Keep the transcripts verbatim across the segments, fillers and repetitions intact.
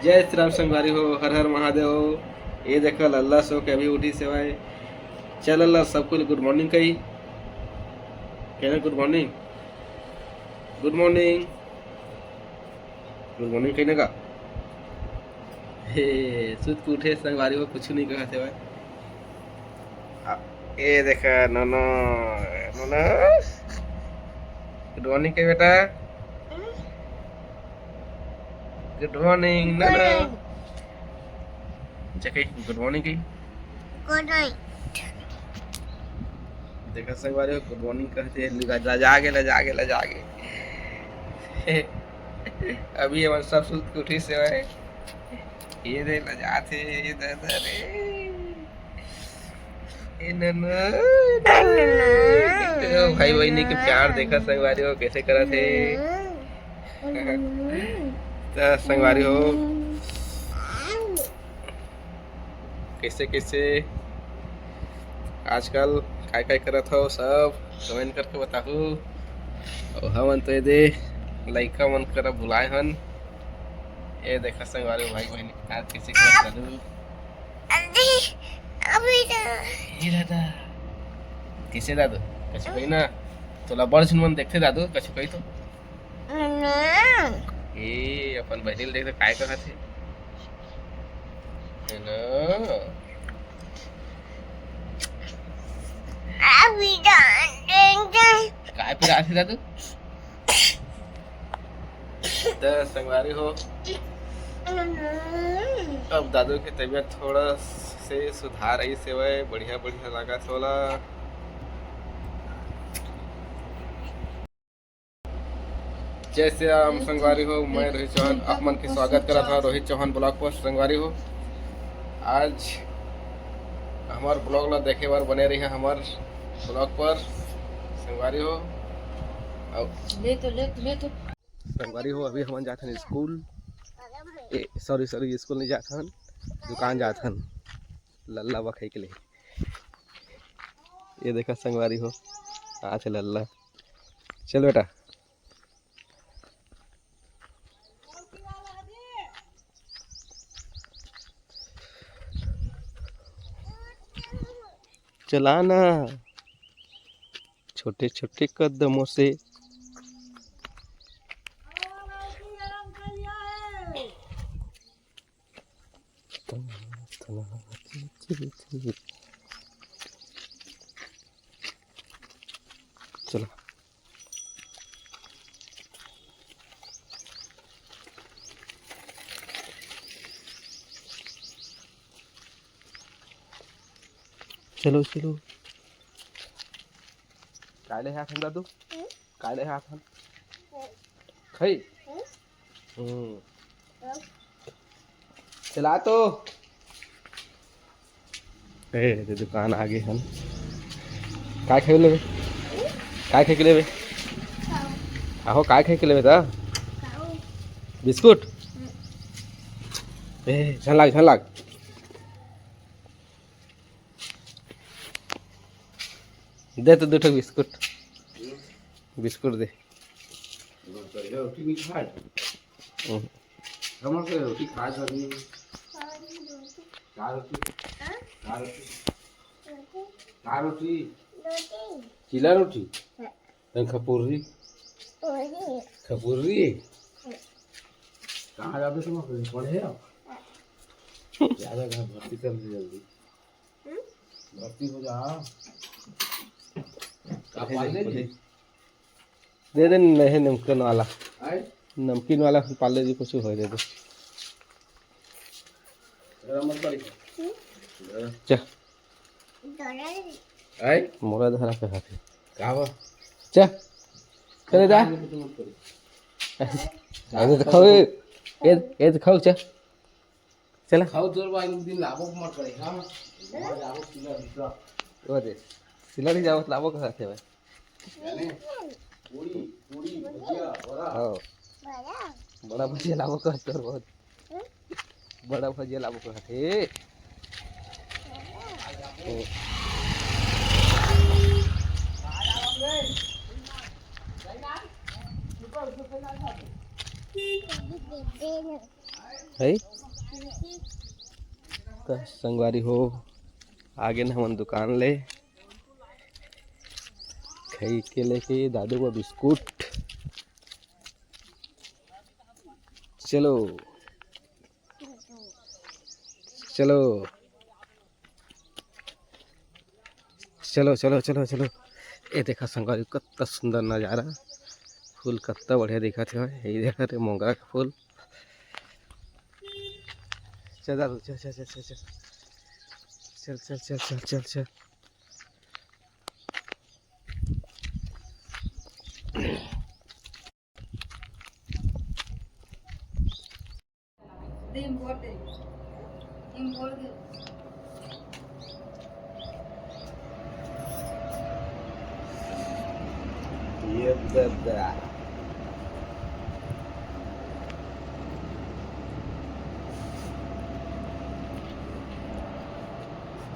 जय श्री राम संगवारी हो, हर हर महादेव। ये देखा लल्ला सो के अभी उठी सेवाए। चल लल्ला, सबको गुड मॉर्निंग कही। कहना गुड मॉर्निंग, गुड मॉर्निंग, गुड मॉर्निंग कही ना का। हे, सुत के उठे संगवारी हो, कुछ नहीं कहा सेवाए। आ, ये देखा नोनो, नोनो, गुड मॉर्निंग कही बेटा। गुड मॉर्निंग ना ना। अच्छा कही गुड मॉर्निंग कही। गुड मॉर्निंग। देखा संगवारी हो, गुड मॉर्निंग कहते हैं, लुगा लजा के, लजा के, लजा के। अभी हमन सब सुत के उठी सेवाए। ये दे लजाते, ये दे दे रे। ए नन्ना, नन्ना। देखो भाई बहिनी के प्यार देखा संगवारी हो कैसे करत हे। त संगवारी हो, कैसे कैसे आजकल काय काय करत हो सब कमेंट करके बताहू। और हमन तो ये दे लइका मन करा बुलाए हन। ये देखा संगवारी हो, भाई बहिनी के प्यार कैसे करत हो। अभी, अभी तो ए दादा, कैसे दादू? कछु कही ना, तोला बड़ झन मन देखते दादू, कछु कही तो। ना। ए, अपन बहिनी ल देख तो काय कहत हे? है ना? अभी तो, काय पिरात हे दादू? त संगवारी हो, अब दादू के तबीयत थोड़ा से सुधार आई सेवय, बढ़िया बढ़िया लगा थोड़ा। जय श्री राम संगवारी हो, मैं रोहित चौहान, आप मन के स्वागत करत हूँ रोहित चौहान ब्लॉग पर। संगवारी हो, आज हमार ब्लॉग ला देखे बर बने रही हमार ब्लॉग पर संगवारी हो। अब ले तो, ले तो, ले तो। संगवारी हो, अभी हमन जात हन स्कूल। ए, सॉरी, सॉरी, स्कूल नहीं जात हन, दुकान जात हन लल्ला बखाई के लिए। ये देखा संगवारी हो, आज है लल्ला। चल बेटा। चलाना छोटे छोटे कदमों से। चलो। चलो, चलो। काय ले हाथ हम दादू? हम्म? काय ले हाथ हम? हम्म। खई? हम्म? हम्म। हम्म। चला तो। ए, ये दुकान आगे हन। काय खाई लेबे? काय खाई के लेबे? आहो, काय खाई के लेबे ता? बिस्कुट? ए, झन लाग, झन लाग। दे तो दू ठो बिस्कुट। बिस्कुट दे। बढ़िया रोटी नहीं खाए। हम्म। समझ रहे रोटी खाए तो नहीं। का रोटी? हाँ? का रोटी? रोटी। का रोटी? रोटी। चीला रोटी? हाँ। तन खपुर्री? रोटी। खपुर्री? हाँ। कहाँ जाते समझ रहे? पढ़े हो? हाँ। ज्यादा घर भर्ती कर ली जल्दी। हम्म? भर्ती हो जा। का पार्ले जी? दे दे, नहीं नमकीन वाला। आए? नमकीन वाला पार्ले जी कुछ हो दे दे। गरम मत पड़ी। हम्म? चा। आए? मोला धरा के हाथे। का बा? चा। चले जा। मत पड़ी। अरे तो खाओ। ए, ए तो खाओ, चा। चला। खाओ तोर भाई, एक दिन लाबो मत करे, हाँ? वहाँ जाबो सीधा दूसरा। वो दे। सिलरी जाओ, लाबो कहाँ से भाई? जाने? पूरी, पूरी, भजिया, बड़ा। हाँ। बड़ा भजिया लाबो कहाँ तोर बहुत। बड़ा भजिया लाबो कहाँ थे? ओ। है। त संगवारी हो, आगे न हमन दुकान ले, खई के लेके दादू बर बिस्कुट। चलो, चलो, चलो, चलो, चलो, चलो। ए देखा संगवारी, कत्ता सुंदर नजारा, फूल कत्ता बढ़िया दिखत हे। ये देखा रे, मोंगरा के फूल। चल दादू, चल, चल, चल। ये दादा।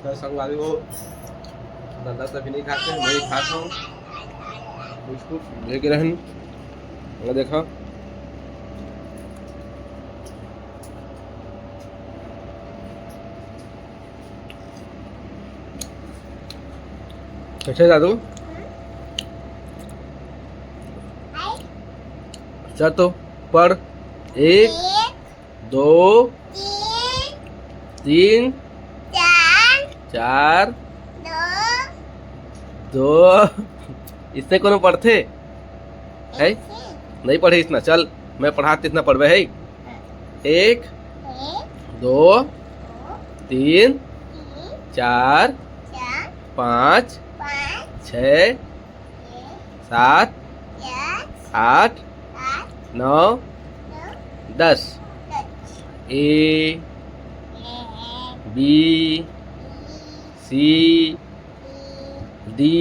तो संगवारी हो, दादा सभी नहीं खाते, मैं ही खाता हूँ। बिस्कुट लेके रहन, ये देखा। कैसे दादू? चल तो पढ़। एक, दो, तीन, चार, दो। इससे कोनो पढ़थे? है? नहीं पढ़े इतना। चल, मैं पढ़ात इतना पढ़बे है। एक, दो, तीन, चार, पाँच, छः, सात, आठ, नौ, दस। ए, बी, सी, डी,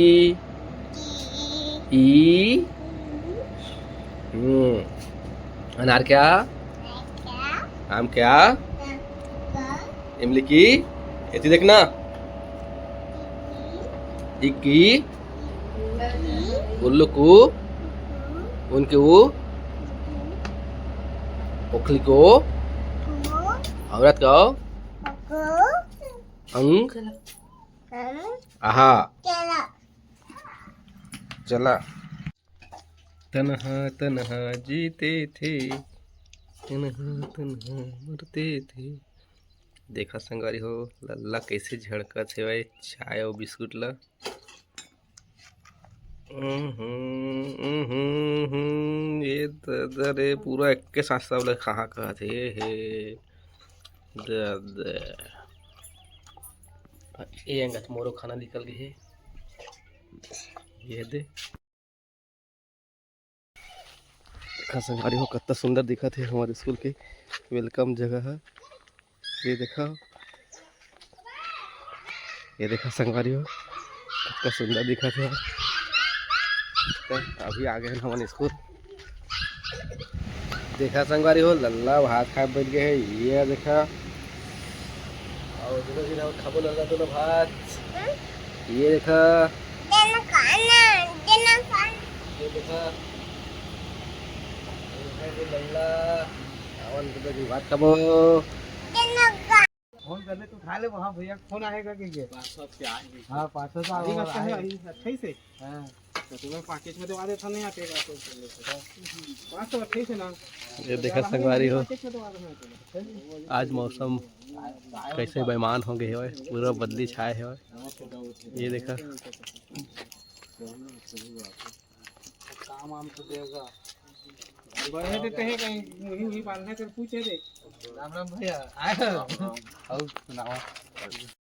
ई। हम्म। अनार क्या? आम क्या? इमली की? एती देखना। इक्की। उल्लू को। उनके वो। ओखली को। औरत को। अंग। आहा। चला। तनहा तनहा जीते थे, तनहा तनहा मरते थे। देखा संगवारी हो, लल्ला कैसे झड़कत हेवय चाय अउ बिस्कुट ला। उहुं, उहुं, उहुं, ये दादा रे, पूरा एके साथ सब ला खाहा कहत हे, हे। दादा। ये अंगत मोरो खाना निकल गए हे। ये दे। देखा संगवारी हो, कत्ता सुंदर दिखत हे हमर स्कूल के welcome जगह ह। ये देखा, ये देखा संगवारी हो, कत्ता सुंदर दिखत हे। त अभी आ गए हमन स्कूल। देखा संगवारी हो, लल्ला भात खाए बैठ गए हे। ये देखा, अउ दूनो झन खाबो लल्ला दूनो भात। ये देखा, ये देखा, ये देखा, ये लल्ला, आवन के दो भात खाबो। फोन कर ले, तू खा ले, वहाँ भैया फोन आएगा कि ये? पाँच सौ से आएंगे। हाँ, पाँच सौ से अभी आएगा। अच्छा ही से। हाँ। तो तुम्हें पैकेज में दवा देता नहीं आते का, तो कर लेते। पाँच सौ अट्ठाईस है ना? ये देखा संगवारी हो, पैकेज में दवा देना है। आज मौसम कैसे बेईमान हो गए हवय, पूरा बदली छाए हवय। ये देखा। काम वाम तो देगा। बढ़े देते हैं कहीं, वही, वही बांधना कर पूछे दे। राम राम भैया, आए हो? और सुनाओ।